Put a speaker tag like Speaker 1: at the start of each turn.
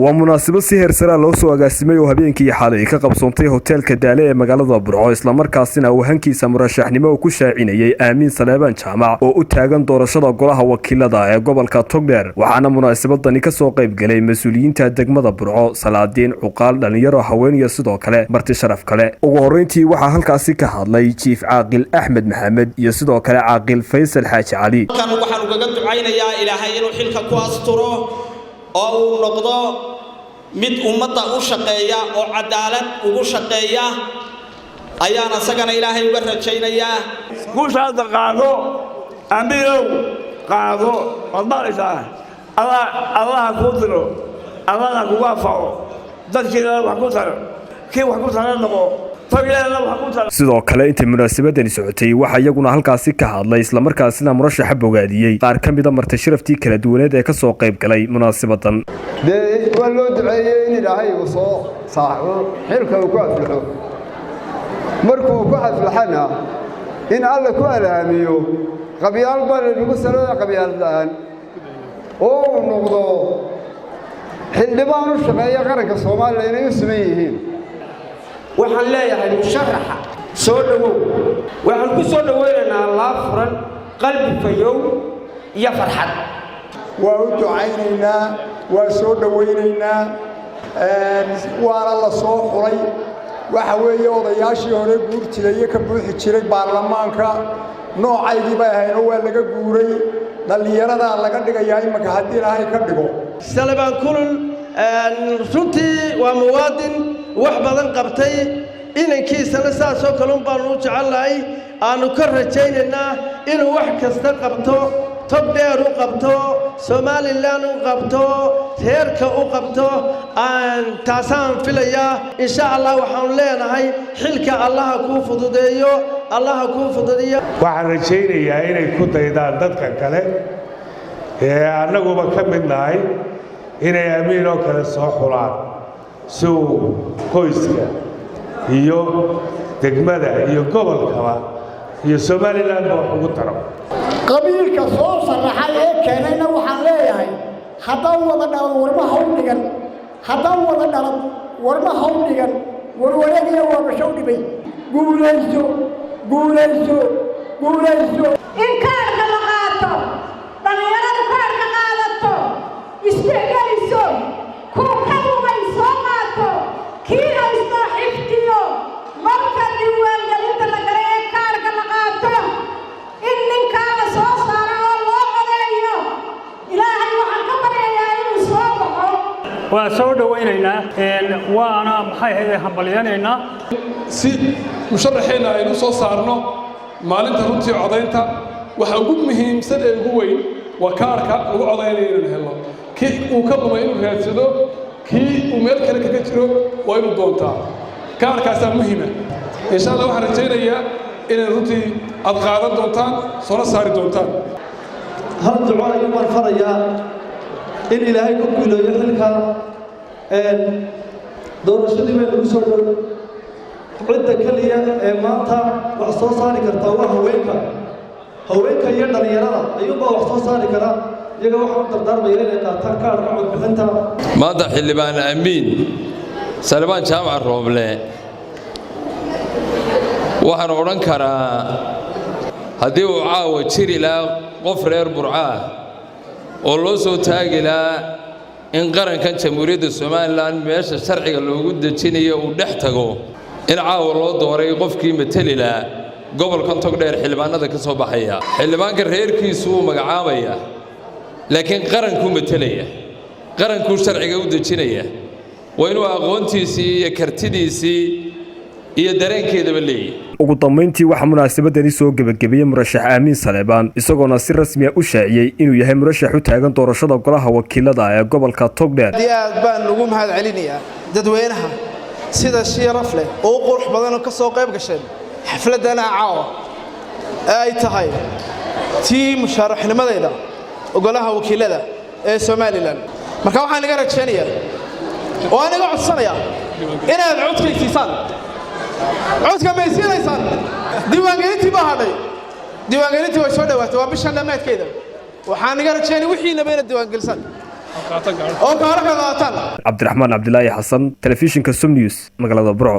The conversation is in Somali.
Speaker 1: Waa munaasabad si heersaraa loo soo agaasimay oo habeenkii xalay ka qabsoontay hoteelka Daale ee magaalada Burco, islamarkaasina uu hankiisa murashaxnimo ku shaacinayay Aamiin Saleebaan Jaamac oo u taagan doorashada golaha wakiilada ee gobolka Togdheer. Waxaana munaasabadani kasoo qayb galay mas-uuliyiinta degmada Burco, salaadiin, cuqaal, dhalinyaro, haween iyo sidoo kale marti sharaf kale. Ugu horreyntii waxaa halkaasi ka hadlay Jiif Caaqil Axmed Maxamed iyo sidoo kale Caaqil Faysal Xaaji Cali.
Speaker 2: Halkan waxaan ugaga ducaynayaa Ilaahay inuu xilka ku asturo oo uu noqdo mid ummadda u shaqeeya oo cadaalad ugu shaqeeya ayaan isagana Ilaahay uga rajaynayaa.
Speaker 3: Guushaada qaado, Amiinow, qaado. Waad maqlaysaa, Allaha kuu diro, Allahna kugu anfaco, dadkiina wax ku taro, kii wax ku tara noqo.
Speaker 1: Sidoo kale, intay munaasabadani socotay waxaa iyaguna halkaasi ka hadlay, islamarkaasina murashaxa bogaadiyey qaar ka mida marti sharaftii kala duwaneed ee kasoo qayb galay munaasabadan.
Speaker 4: Dee waa loo duceeyey in Ilaahay uu soo saaxo, xilka uu ku aflaxo. Markuu ku aflaxana, in Alla ku alhaamiyo qabyaal baa laynagu salada qabyaal la'aan oo uu noqdo xildhibaan u shaqeeya qaranka Soomaaliya inay u siman yihiin.
Speaker 5: Waxaan leeyahay, musharaxa soo dhowow. Waxaan ku soo dhowaynaynaa laab furan, qalbi fayow iyo farxad.
Speaker 6: Waa u ducaynaynaa, waa soo dhowaynaynaa, waana la soo xulay. Waxa weeye odayaashii hore guurtidayo ka buuxi jiray baarlamaanka noocaygii bay ahaynoo waa laga guuray. Dhallinyaradaa laga dhigayaa imanka haddii Ilaahay ka dhigo.
Speaker 7: Salebaan Kulul runtii waa muwaadin wax badan qabtay. Inankiisana saasoo kale un baannu u jecelnahay, aannu ka rajaynaynaa inuu wax kasta qabto, Togdheer u qabto, Somaliland u qabto, reerka u qabto. Taasaan filayaa, insha Allah. Waxaanu leenahay, xilka Allaha kuu fududeeyo, Allaha kuu fududeeyo.
Speaker 8: Waxaan rajaynayaa inay ku daydaan dadka kale ee annaguba ka mid nahay, inay Amiin oo kale soo xulaan si uu qoyska iyo degmada iyo gobolkaba iyo Somalilandba wax ugu taro.
Speaker 9: Qabiilka soo sharaxay ee keenayna waxaan leeyahay, haddaan wada dhalan warma haw dhigan, haddaan wada dhalan warma haw dhigan, warwareegiya waabashow dhibay. Guulayso, guulayso, guulayso.
Speaker 10: In kaarka la qaato, dhallinyaradu kaarka qaadato, isdhexgeliso, kuwa ka lumay soo qaato, kii haystaa xifdiyo. Marka diiwaangelinta la galay ee kaarka la qaato, in ninkaa la soo saaro oo loo codeeyo. Ilaahay waxaan ka baryayaa inuu soo baxo.
Speaker 11: Waa soo dhowaynaynaa, waana maxay ahayd, hambalyanaynaa.
Speaker 12: Si musharaxeenna aynu soo saarno maalinta runtii codaynta, waxa ugu muhiimsan ee ugu weyn waa kaarka lagu codaynaya inaynu helno. Kii uu ka lumay inuu raadsado, kii uu meel kale kaga jiro waa inuu doontaa. Kaarkaasaa muhiima. Insha Allah, waxaan rajaynayaa inay runtii aad qaadan doontaan, soona saari doontaan.
Speaker 13: Hal duco ayuu baan farayaa, in Ilaahay ku guuleeyo xilka. Doorashadii bay nagu soo dhow. Cidda keliya ee maanta wax soo saari kartaa waa haweenka. Haweenka iyo dhallinyarada ayuunbaa wax soo saari kara. Iyaga waxaan u dardaarmaya inay qaataan kaadhka codbixinta.
Speaker 14: Maanta Xildhibaan Amiin Salebaan Jaamac Rooble, waxaan odhan karaa, haddii uu caawa jiri lahaa qof reer Burco ah oo loo soo taagi lahaa in qarankan Jamhuuriyadda Somaliland meesha sharciga loogu dejinayo uu dhex tago, in caawa loo dooray qofkii mateli lahaa gobolkan Togdheer. Xildhibaanada ka soo baxaya, xildhibaanka reerkiisu wuu magacaabaya, laakiin qarankuu matelaya, qarankuu sharciga u dejinaya. Waa inuu aqoontiisii iyo kartidiisii iyo dareenkeedaba leeyahy.
Speaker 1: Ugu dambayntii waxaa munaasabadani soo gebagabeeyey murashax Aamiin Saleebaan, isagoona si rasmiya u shaaciyey inuu yahay murashax u taagan doorashada golaha wakiilada ee gobolka Togdheer.
Speaker 15: Aad iyo aad baan ugu mahad celinayaa dadweynaha sida sharaf leh oo u qurux badan oo ka soo qayb gasheen xafladdana caawa ee ay tahay tii musharaxnimadeyda golaha wakiilada ee Somaliland. Marka waxaan iga rajaynayaa oo aan iga codsanayaa inaad codkaysiisaan. Codka may siinaysaan? Diiwaangelintii baa hadhay, diiwaangelintii way soo dhowaatay, waa bishan dhammaadkeeda. Waxaan iga rajaynaya wixiinaba inaad diiwaangelisaan. Oo kaararka qaataan.
Speaker 1: Cabdiraxmaan Cabdilaahi Xasan, telefishinka Som News, magaalada Burco.